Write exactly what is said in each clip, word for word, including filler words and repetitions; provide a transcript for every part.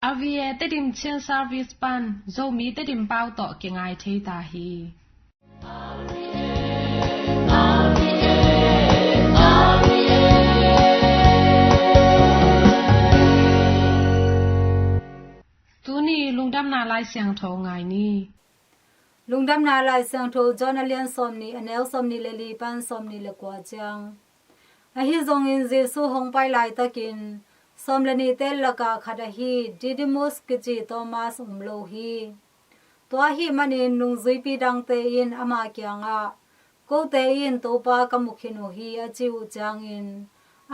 R V A Tedim Chin Service pan Zomi Tedim pau tawh kingai thei ta hi. Tuni lungdamna Lai Siangtho ngai ni. Lungdamna Lai Siangtho John a lian sawmnih, a neu sawmnih le li pan sawmnih le kua ciang. Ahi zongin Jesu hong pai laitakin sawm le nihte lakah khat ahi Didymus kici Thomas um lo hi. Tua ahih manin nungzuipi dangte in ama kiangah, "Kote in Topa ka mu khin uh hi," a ci uh ciangin,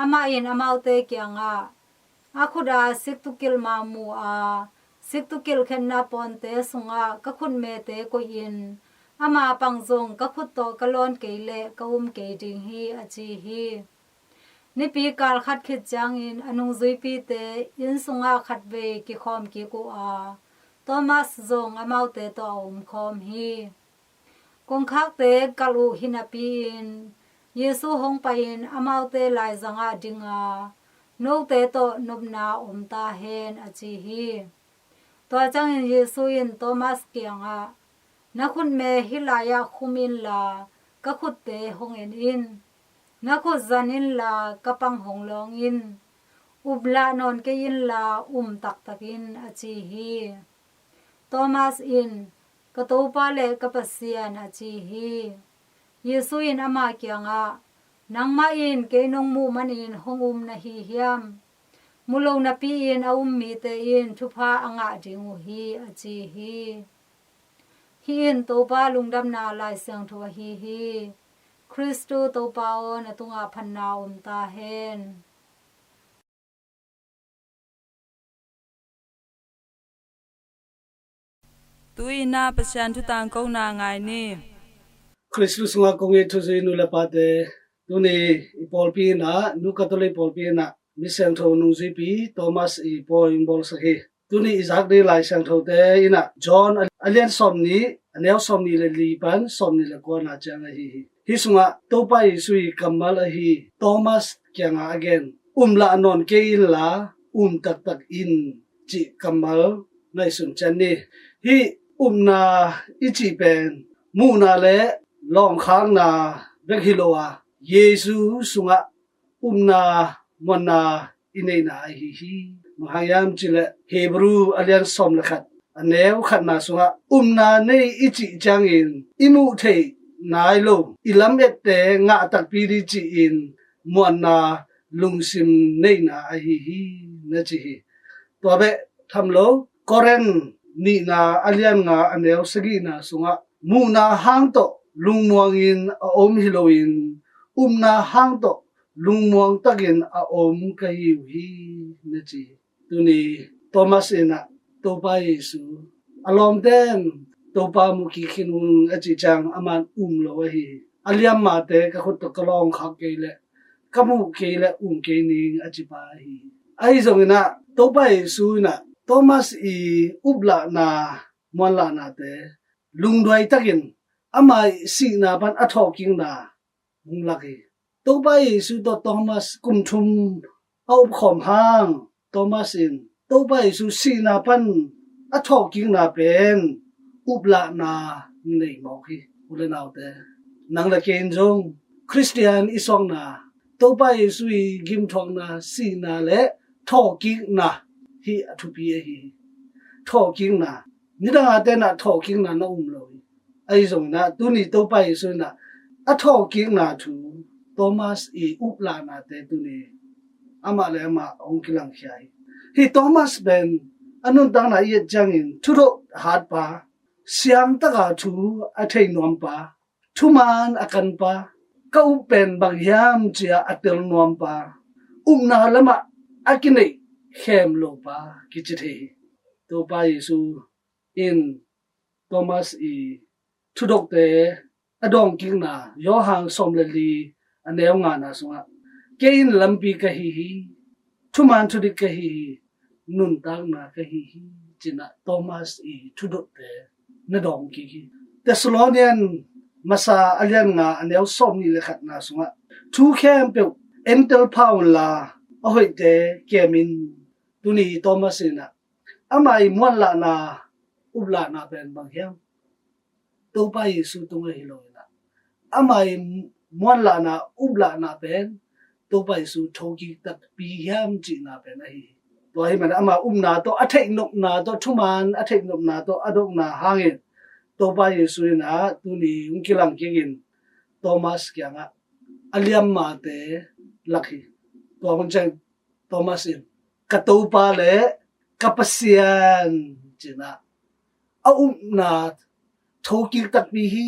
amah in amaute kiangah, "A khut a siktukilhma mu a, siktukilh khetna pawnte sungah ka khutmete koih in, ama pang zong ka khut tawh ka lawn kei leh ka um kei ding hi," a ci hi. Nipi kal khat khit ciangin a nungzuipite inn sungah khatvei kikhawm kik uh a, Thomas zong amaute tawh a omkhawm hi. Kongkhakte kalh uh hi napi-in Jesu hong pai-in amaute laizangah ding a, "Note tawh nopna om ta hen," a ci hi. Tua ciangin Jesu in Thomas kiangah, "Na khutme hih lai-ah khum inla, ka khutte hong en in. Na khut zan inla, ka pang hong lawng in. Uplah nawn kei inla, um taktak in," a ci hi. Thomas in, "Ka Topa le ka Pasian," a ci hi. Jesu in ama kiangah, "Nangmah in kei nong muh manin hong um na hi hiam? Mu lo napi-in a um mite in thupha a ngah ding uh hi," a ci hi. Hih in Topa lungdamna Lai Siangtho ahi hi. Khristu Topa aw, na tungah phatna om ta hen. Tu-in ah Pasian thu tangkona ngai ni. Khristu sungah kong it thuzui nu le pate, tuni i pawlpi in ah, Nu Katolik pawlpi in ah, mi siangtho nungzuipi Thomas i pawi in bawlsak hi. Tuni i zak ding Lai Siangthote in ah, John a lian sawmnih, a neu sawmnih le li pan sawmnih le kuana ciang ahi hi. Hih sungah Topa Jesu i kammal ahi Thomas kiangah a gen, "Umlah nawn kei inla, um taktak in," cih kammal ngaihsun ciat ni. Hih upna i cih pen muhna le lawngkhakna bek hi lo a, Jesu sungah upna muanna i neihna ahi hi. Bang hang hiam cih leh Hebru a lian sawm le khat, a neu khatna sungah upna nei i cih ciangin i muh theih nai lo, i lam-ette ngah takpi ding ci-in muanna lungsim neihna ahi hi, na ci hi. Tua bek tham lo, Korin nihna a lian nga, a neu sagihna sungah, "Muhna hang tawh lungmuangin a om hi loin, upna hang tawh lungmuang takin a om ka hi uh hi," na ci hi. Tuni Thomas in ah Topa Jesu, a lawmten, "Topa mu kik khin ung," a cih ciang aman um lo ahi hi. "A liammate ka khut tawh ka lawngkhak kei leh, ka muh kei leh um kei ning," a cipa ahi hi. Ahi zongin ah Topa Jesu in ah Thomas i uplahna, muanlahnate lungduai takin ama i sihna pan a thawhkikna hong lak hi. Topa Jesu tawh Thomas kum thum a upkhawm hang, Thomas in Topa Jesu sihna pan a thawhkikna pen uplahna nei mawk hi. U le naute, nang le kei in zong Khristian i suakna, Topa Jesu i gimthuakna, sihna le thawhkikna hi a thupi ahi hi. Thawhkikna, nidang a te in ah thawhkikna na um lo hi. Ahi zongin ah tuni Topa Jesu in ah a thawhkikna thu, Thomas i uplahnate tuni amah le amah hong kilangkhia hi. Hih Thomas pen a nuntakna i et ciangin thudot hatpa, siangtaka thu a thei nuampa, thuman a kanpa, ka up pen bang hiam ci-a a tel nuampa, upna lamah a kineih khem lopa kici thei hi. Topa Jesu in Thomas i thudotna a dawngkikna, Johan sawm le li, a neu ngana sungah, "Kei in lampi ka hi hi, thuman thudik ka hi hi, nuntakna ka hi hi," ci-in ah Thomas i thudotna na dawngkik hi. Thessalonian masa a lian nga, a neu sawmnih le khatna sungah, "Thu khempeuh entel pha unla, a hoihte kem in." Tuni Thomas in ah Ama ii muanlahna, uplahna pen bang hiam? Topa Jesu tung ahi lo in ah, ama ii muanlahna, uplahna pen Topa Jesu thokik takpi hiam cihna pen ahi hi. Tua ahih manin ama upna tawh, a theihnopna tawh, thuman a theihnopna tawh a dotna hangin Topa Jesu in ah tuni hong kilang kikin Thomas kiangah a liammate lak hi. Tua hun ciang Thomas in, "Ka Topa le ka Pasian," ci-in ah a upna thokik takpi hi,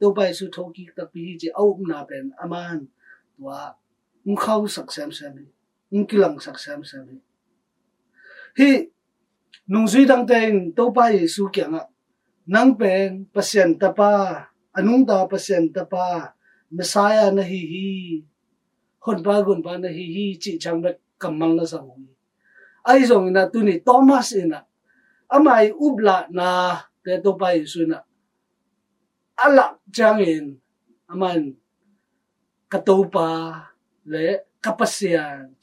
Topa Jesu thokik takpi hi ci a upna pen aman tua hong khausak semsem hi, hong kilangsak semsem hi. Hih nungzui dangte in Topa Jesu kiangah, "Nang pen Pasian Tapa, a nungta Pasian Tapa, Messiah na hi hi, Honpa Gunpa na hi hi," cih ciang bek kammal na zang uh hi. Ahi zongin ah tuni Thomas in ah ama ii uplahnate Topa Jesu in ah a lak ciangin aman, "Ka Topa le ka Pasian."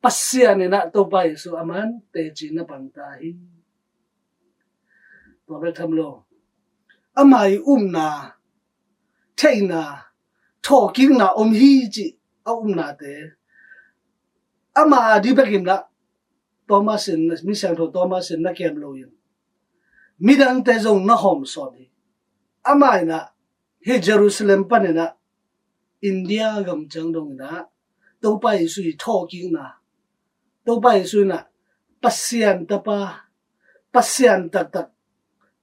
Pasian in ah Topa Jesu aman teci na pang ta hi. Tua bek tham lo, ama ii upna, theihna, thawhkikna om hi cih a upnate ama ding bekin ah Thomas in, Misiangtho Thomas in na kem lo in, midangte zong na hawmsawn hi. Ama in ah hih Jerusalem panin ah India gam ciang dongin ah Topa Jesu ii thawhkikna, Topa Jesu in ah Pasian Tapa, Pasian taktak,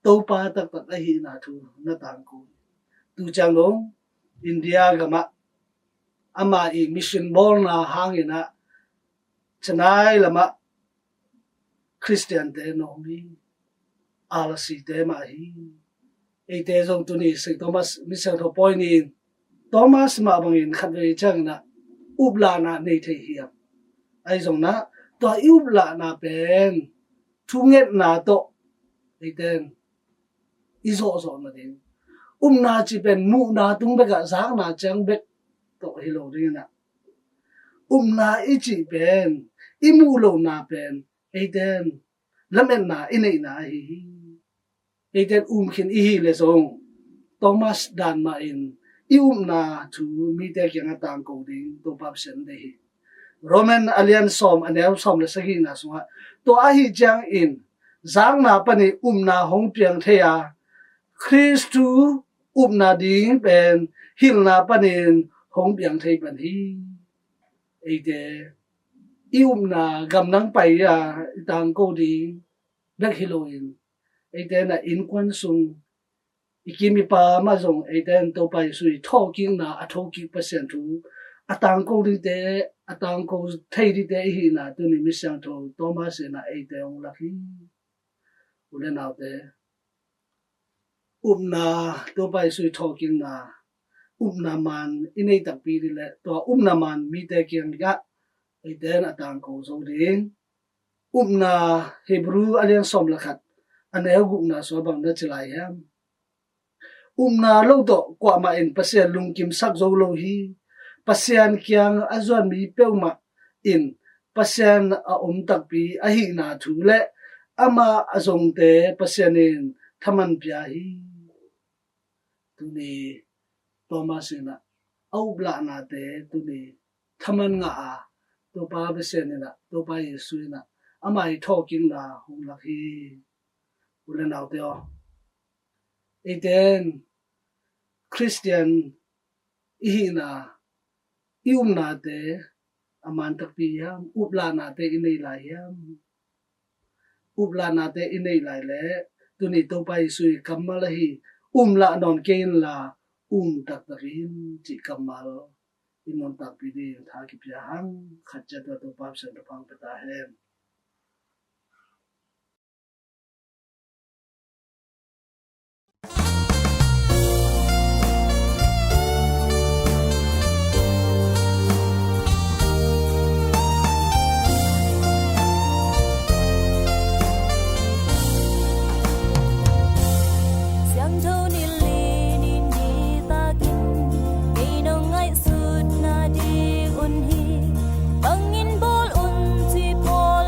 Topa taktak ahihna thu na tangko. Tu ciang dong India gamah ama ii mission bawlna hangin ah Chennai lamah Khristiante na om hi, Alasite mah hi. Eite zong tuni Saint Thomas, Misiangtho Paul in Thomas mah bangin khatvei ciangin ah uplahna nei thei hiam? Ahi zongin ah tua i uplahna pen thungetna tawh eite in i zawhzawh nading. Upna cih pen muhna tung bekah zakna ciang bek tawh hi lo dingin ah, upna i cih pen, i muh lohna pen eite in lametna i neihna ahi hi. Eite in um khin i hih leh zong Thomas dan mahin i upna thu mite kiangah tangko ding Topa Pasian deih hi. Roman a lian sawm, a neu sawm le sagihna sungah, "Tua ahih ciangin zakna panin upna hong piang thei a, Khristu upna ding pen hilhna panin hong piang thei pan hi." Eite i upna gamdang pai a i tangko ding bek hi loin, eite in ah innkuan sung, i kim i pam ah zong eite in Topa Jesu ii thawhkikna, a thokik Pasian thu a tangko dingte, a tangko thei dingte i hihna tuni Misiangtho Thomas in ah eite hong lak hi. U le naute, upna, Topa Jesu ii thawhkikna, upna maan i nei takpi ding le tua upna maan mite kiangah eite in a tangko zo ding. Upna, Hebrew a lian sawm le khat, a neu gukna sungah bang na ci lai hiam? Upna lo tawh kuamah in Pasian lungkimsak zo lo hi. Pasian kiang a zuan mi peuhmah in Pasian a om takpi ahihna thu le amah a zongte Pasian in thaman pia hi. Tuni Thomas in ah a uplahnate tuni thaman ngah a, Topa Pasian in ah, Topa Jesu in ah ama ii thawhkikna hong lak hi. U le naute aw, eite in Khristian i hihna, i upnate a maan takpi hiam? Uplahnate i nei lai hiam? Uplahnate i nei lai leh tuni Topa Jesu ii kammal ahi, "Um lah nawn kei inla, um taktak in," cih kammal i nuntakpih ding tha kipia hang. Khat ciat tua Topa Pasian thupha hong pia ta hen. Siangtho nilh in nitakin kei nong ngaihsutna ding un hi. Bangin bawl un cih phaw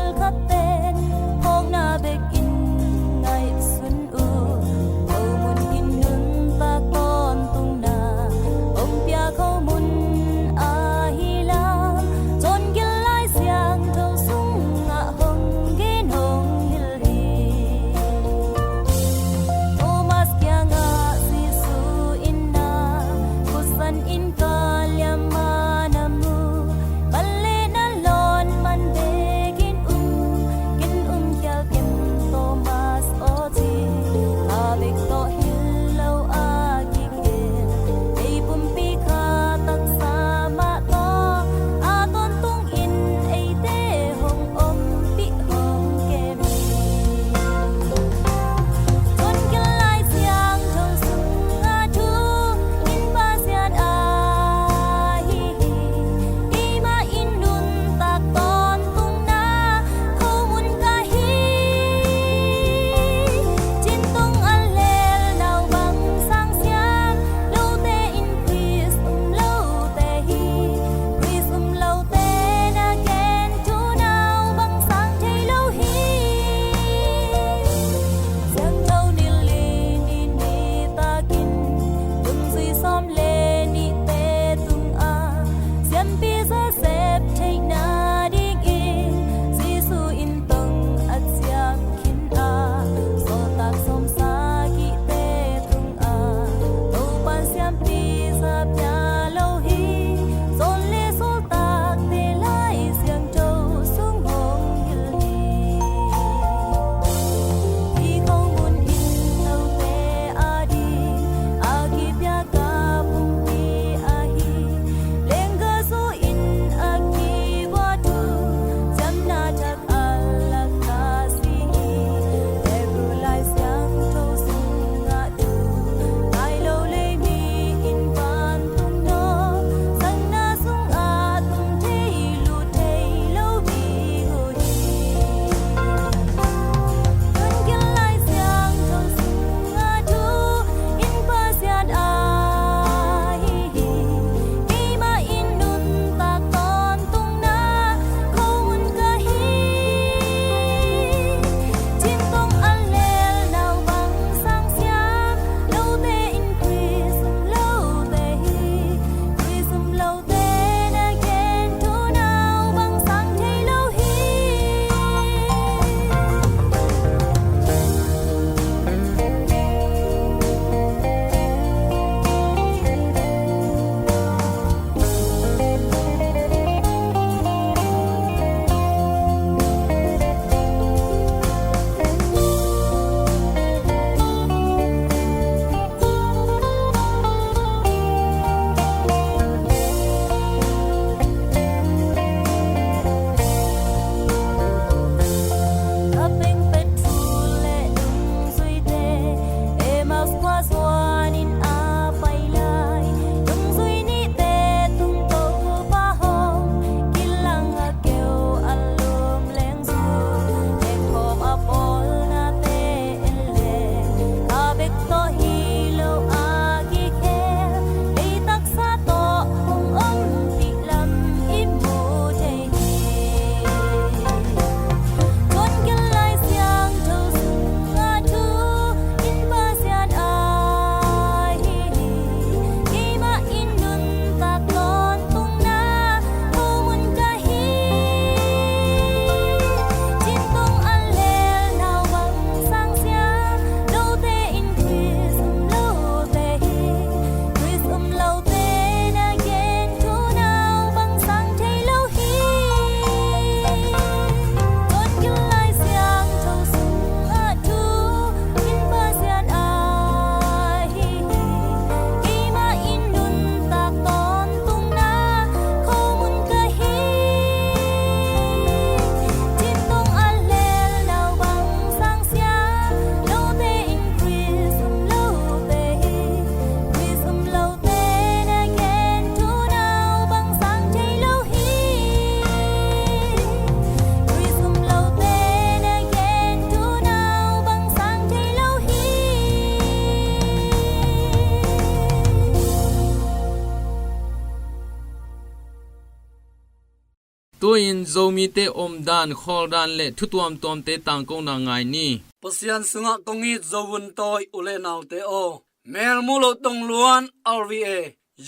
Tu-in Zomite omdan, khawldan le thu tuamtuamte tangkona ngai ni. Pasian sungah kong it Zo vuntawi u le naute aw, Melmu lo tongluan R V A,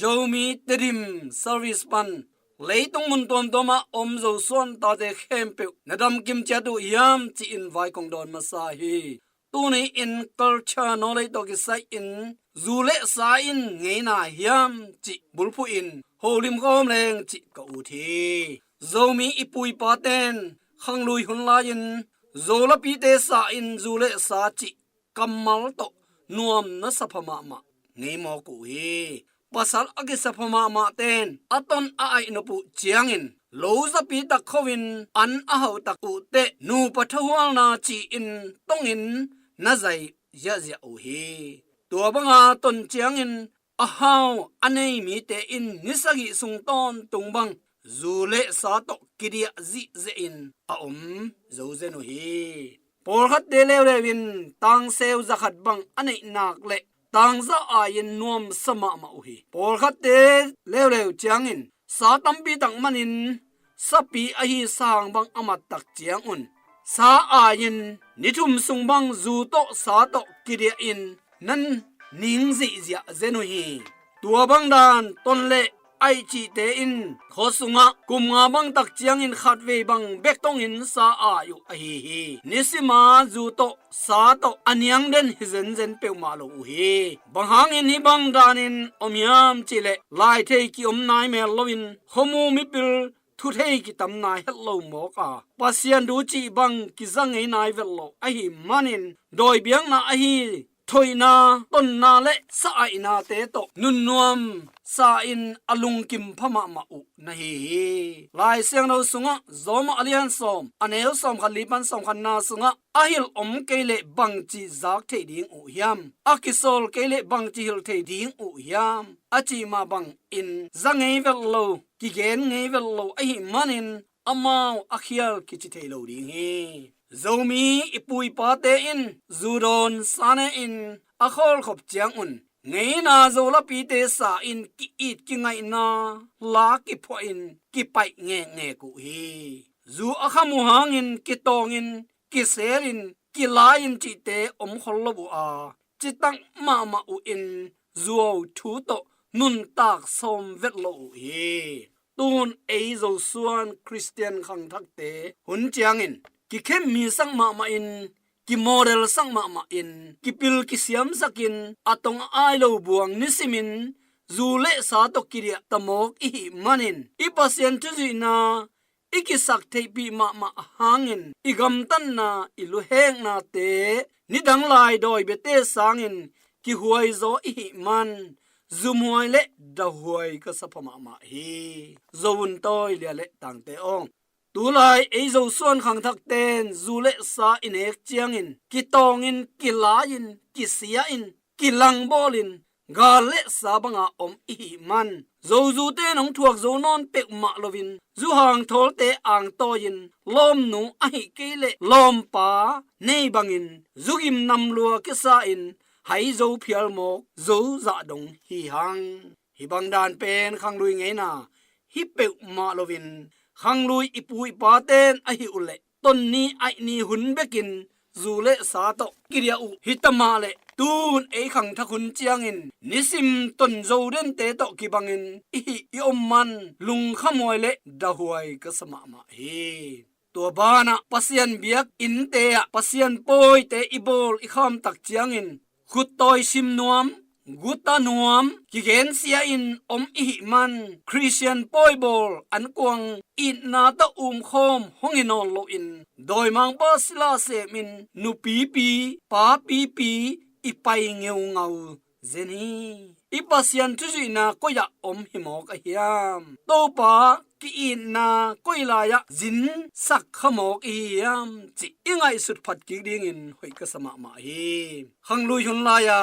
Zomi Tedim Service pan leitung mun tuamtuamah om Zosuan tate khempeuh na damkim ciat uh hiam ci-in vai kong dawn masa hi. Tuni in culture nawl lei tawh kisai in zu le sa in ngeina hiam cih bulphuh in holim khawm leng cih ka ut hi. Zomi i pu i paten khanglui hun lai-in Zo lapite sa in zu le sa cih kammal tawh nuam na sapha mahmah ngei mawk uh hi. Pasal a kisapha mahmahten a ton a aih nop uh ciangin lo zapi tak kho-in an a hauh tak uh teh nupa thahualna ci-in tongin na zai ziahziah uh hi. Tua banga ton ciangin a hau a nei mite in ni sagih sung tawntung bang zu le sa tawh kidiah zihzehin a om zo zen uh hi. Pawlkhatte leuleu in tangseu zakhat bang a neih nak le tangza ai-in nuamsa mahmah uh hi. Pawlkhatte leuleu ciangin sa tampi tak manin sapi ahi sang bang a mat tak ciangun sa ai-in ni thum sung bang zu tawh sa tawh kidiah in nan ning zihziah zen uh hi. Tua bang dan ton le aih cihte in khua sungah kum nga bang tak ciangin khatvei bang bek tongin sa ai uh ahi hi. Nisima zu tawh sa tawh a niang den hi zenzen peuhmah lo uh hi. Bang hangin hih bang danin om hiam cihleh lai thei ki-om nai mel loin khuamu mipil thu thei kitam nai het lo mawk a, Pasian thu cih bang kiza ngei nai vet lo ahih manin dawi biakna ahi thoihna, tonna le sa aihnate tawh nunnuam sa in a lungkim pha mahmah uh na hi hi. Lai Siangtho sungah Rom a lian sawm a neu sawmkhat li pan sawmkhatna sungah a hilh om kei leh bangci zak theih ding uh hiam? A kisawl kei leh bangci hilh thei ding uh hiam? A cih mah bangin za ngei vet lo, kigen ngei vet lo ahih manin amau a khial kici thei lo ding hi. Zomi i pu i pate in zu dawn sa ne in a khawlkhop ciangun ngeina Zo lapite sa in ki-it kingaihna la kiphuah in kipaih ngekngek uh hi. Zu a kham uh hangin kitawngin kiselin kilai-in cihte om khol lo uh a, citak mahmah uh in zuau thu tawh nuntak sawm vet lo uh hi. Tun ei Zosuan Khristian khangthakte hun ciangin kikhem misak mahmah in, kimodel sak mahmah in, kipil kisiamsak in a tong a ai lo buang nisimin zu le sa tawh kidiah ta mawk i hih manin i Pasian thuzuihna i kisak theihpih mahmah hangin i gamtatna i luheknate nidang lai dawi biate sangin kihuaizaw i hih man zumhuai le dahuai ka sapha mahmah hi. Zo vuntawi lia le tangte aw, tulai ei Zosuan khangthakten zu le sa i nek ciangin kitawngin, kilai-in, kisia-in, kilangbawlin gal le sa banga om i hih man zozute nong thuak zo nawn peuhmah loin zuhangthawlte angtawi-in lawmnu ahih kei leh lawmpa nei bangin zugim namlua kisa-in haizo phial mawk zozah dong hi hang. Hih bang dan pen khanglui ngeina hi peuhmah loin khanglui i pu i paten ahi uh leh tonni aihni hun bekin zu le sa tawh kidiah uh hi ta mah leh tun ei khangthak hun ciangin nisim ton zo dente tawh kibangin i hih i om man lungkhamhuai le dahuai ka sa mahmah hi. Tua banah Pasian biak innte ah Pasian pawite i bawl i khamtak ciangin khuttawi sim nuam, guta nuam, kigensia in om i hih man Khristian pawi bawl ankuang itna tawh umkhawm hong hi nawn loin dawimangpa sila semin nupipi papipi i pai ngeungau zen hi. I Pasian thuzuihna koi-ah om hi mawk a hiam? Topa ki-itna koi lai-ah zinsak kha mawk i hi hiam cih i ngaihsut phat kik dingin hoih ka sa mahmah hi. Khanglui hun lai-a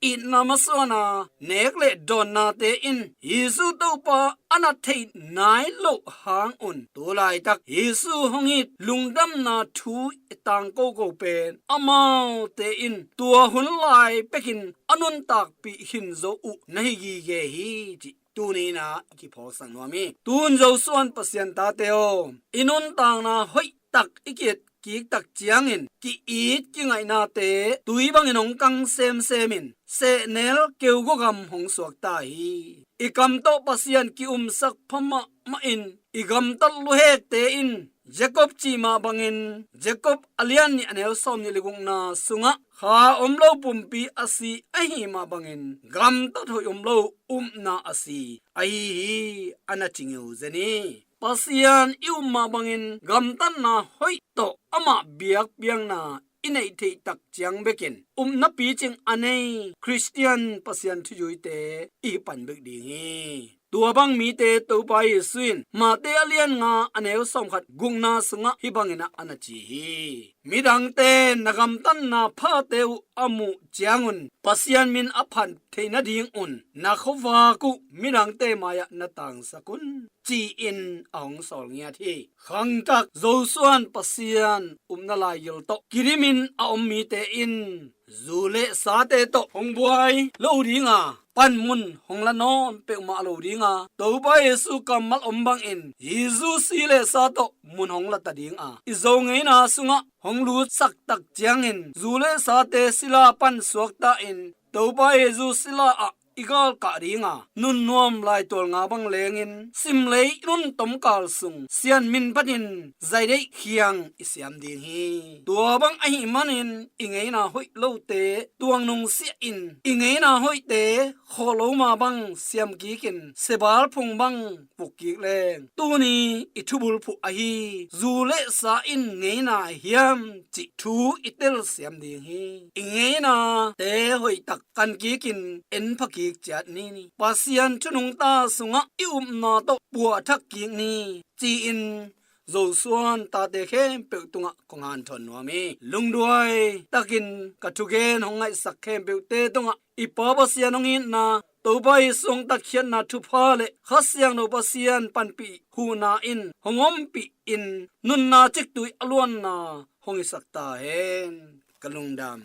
itna masuana nek le dawnnate in Jesu Topa a na theih nai loh hangun tu laitak Jesu hong it lungdamna thu i tangkoko pen amaute in tua hun lai pekin a nuntakpih khin zo uh na hi gige hi cih tuni-in ah kiphawksak nuam hi. Tun Joshua in Pasian tate aw, i nuntakna hoih tak i ki-et kik tak ciangin ki-it kingaihnate tui bangin hong kang semsem in sehnel keugaw gam hong suak ta hi. I kam tawh Pasian ki-umsak pha mahmah in i gamtat luhekte in Jacob cih mah bangin Jacob a lian nih a neu sawmnih le gukna sungah kha om lo pumpi a si ahih mah bangin gamtat hoih om lo upna a si ahi hi, a na ci ngeu zen hi. Pasian i up mah bangin gamtatna hoih tawh amah biakpiakna i neih theih tak ciang bekin upna picing a nei Khristian Pasian thuzuite i hi pan bek ding hi. Tua bang mite Topa Jesu in Mate a lian nga a neu sawmkhat gukna sungah hih bangin ah a na ci hi. Midangte na gamtatna phate uh a muh ciangun Pasian min a phat theih nadingun na khuavak uh midangte mai-ah na tangsak un, ci-in a hong sawl ngiat hi. Khangthak Joshua in Pasian upna laigil tawh kidimin a om mite in zu le sate tawh hong buai lo dinga, panmun hong la nawn peuhmah lo dinga, Topa Jesu kammal om bangin Jesu si le sa tawh mun hong la ta dinga, i Zo ngeina sungah hong lutsak tak ciangin zu le sate sila pan suakta in Topa Jesu sila ah i galkah dinga, nunnuam laitual nga bang lengin simlei i nun tomkal sung Sian min phatin zaideih khiang i siam ding hi. Tua bang ahih manin i ngeina hoih lote tuang nungsiah in i ngeina hoihte khawh lo mah bang siam kikin sebal phung bang puk kik leng tuni i thubulphuh ahi zu le sa in ngeina hiam cih thu i telsiam ding hi. I ngeinate hoihtak kan kikin en pha kik ciat ni. Pasian thu nungta sungah i upna tawh puahthak kik ni, ci-in Joshua in tate khempeuh tungah kong hanthawn nuam hi. Lungduai takin ka thugen hong ngaihsak khempeuhte tungah i Pa Pasian hong itna, Topa Jesu hong tatkhiatna thupha le Kha Siangtho Pasian panpih huhna in hong ompih in nunna ciktui a luanna hong hisak ta hen. Ka lungdam.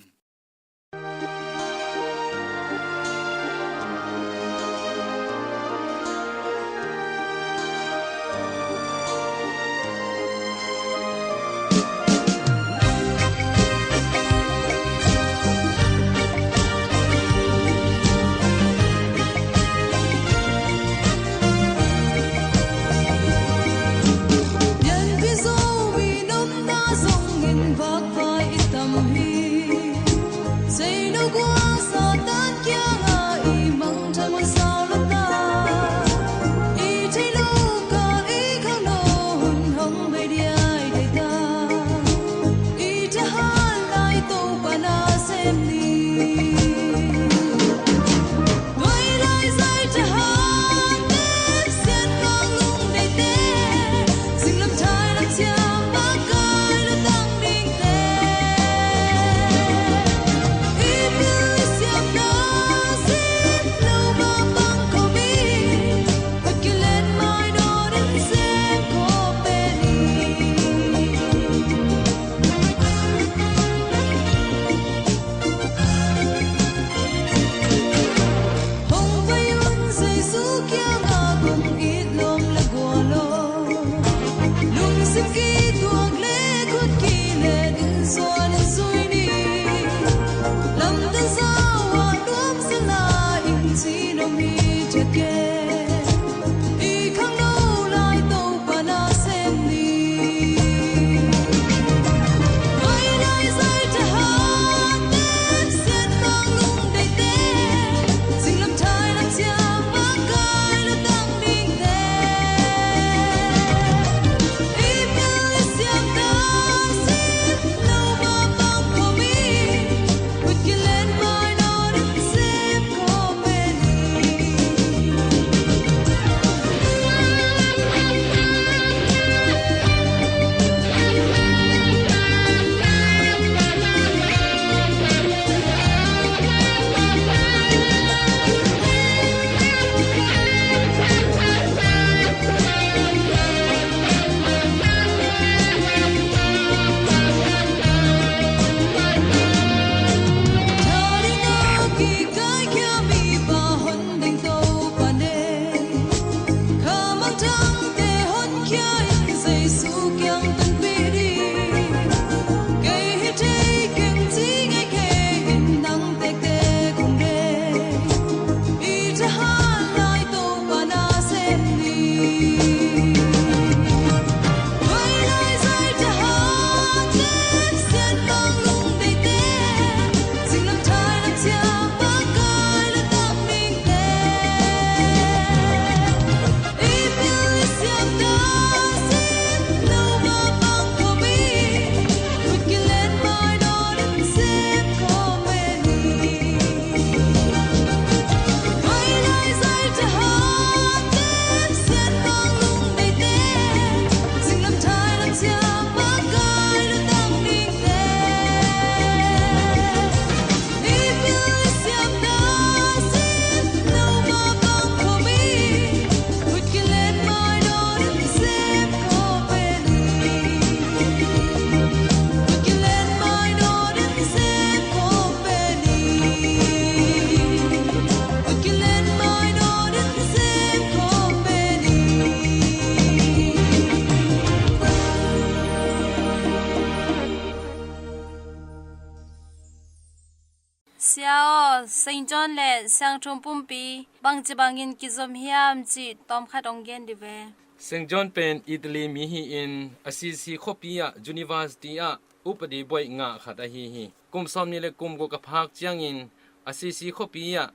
Aw, Saint John le Siangtho Pumpi bangci bangin kizom hiam cih tawmkhat hong gen dih ve. Saint John pen Italy mi hi-in Assisi khuapi ah university ah upadi buaih ngah khat ahi hi. Kum sawmnih le kum guk a phak ciangin Assisi khuapi ah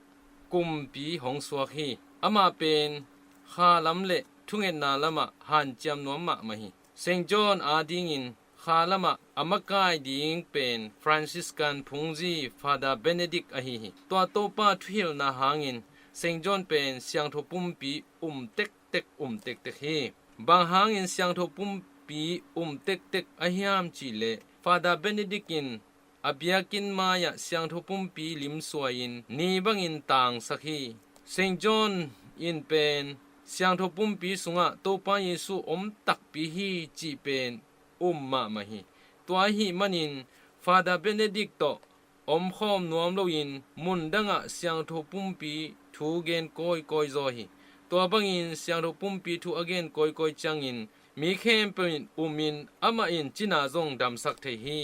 kumpi hong suak hi. Amah pen kha lam le thungetna lamah hanciam nuam mahmah hi. Saint John adingin kha lamah a makai ding pen Franciscan phungzi Father Benedict ahi hi. Tua Topa thuhilhna hangin Saint John pen Siangtho Pumpi um tektek um tektek hi. Bang hangin Siangtho Pumpi um tektek ahiam cihleh Father Benedict in a biakinn mai-ah Siangtho Pumpi limsuai-in ni bangin tangsak hi. Saint John in pen Siangtho Pumpi sungah Topa Jesu om takpi hi cih pen um mahmah hi. Tua ahih manin Father Benedict tawh omkhawm nuam loin mundangah Siangtho Pumpi thu gen kawikawi zaw hi. Tua bangin Siangtho Pumpi thu a gen kawikawi ciangin mi khempeuh in umin amah in cina zong damsak thei hi.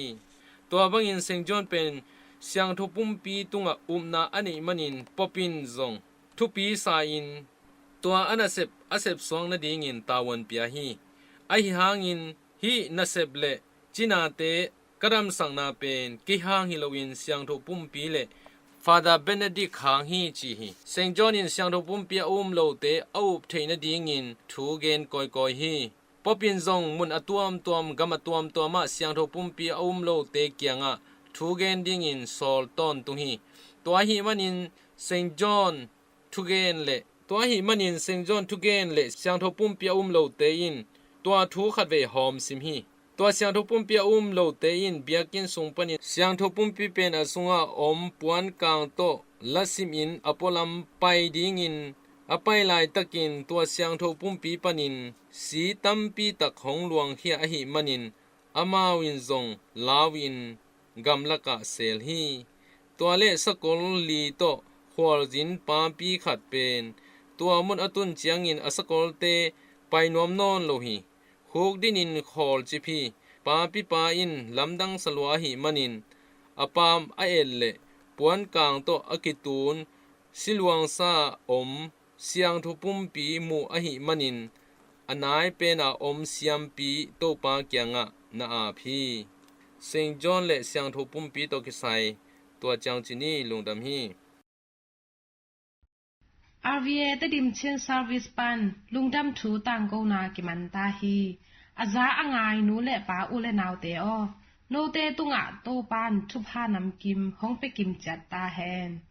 Tua bangin Saint John pen Siangtho Pumpi tungah upna a neih manin Pope in zong thupi sa-in tua a nasep a sepsuak nadingin tavuan pia hi. Ahi hangin hih nasep le cinate ka damsakna pen kei hang hi loin Siangtho Pumpi le Father Benedict hang hi ci hi. Saint John in Siangtho Pumpi a um lote a up theih nadingin thu gen kawikawi hi. Pope in zong mun a tuamtuam, gam a tuamtuamah Siangtho Pumpi a um lote kiangah thu gen dingin sawl tawntung hi. Tua ahih manin Saint John thugen le tua ahih manin Saint John thugen le Siangtho Pumpi a um lote in tua thu khatvei hawm sim hi. Tua Siangtho Pumpi a um lote in biakinn sung panin Siangtho Pumpi pen a sungah om puankang tawh lasimin a pualam pai dingin a pai laitakin tua Siangtho Pumpi panin si tampi tak hong luangkhia ahih manin amau in zong lau-in gamlakah seel hi. Tua le sakol li tawh khualzin papi khat pen tua mun a tun ciangin a sakolte pai nuam nawn lo hi. Khukdinin khawlcip hi. Papipa in lamdang salua ahih manin a paam a et le puankang tawh a kitun siluangsa om Siangtho Pumpi muh ahih manin a nai pena om siampi Topa kiangah na ap hi. Saint John le Siangtho Pumpi tawh kisai tua ciang ci ni. Lungdam hi. R V A Tedim Chin Service pan lungdam thu tangkona kiman ta hi. A za a ngai nu le pa, u le naute aw, note tungah Topan thupha namkim hong pia kim ciat ta hen.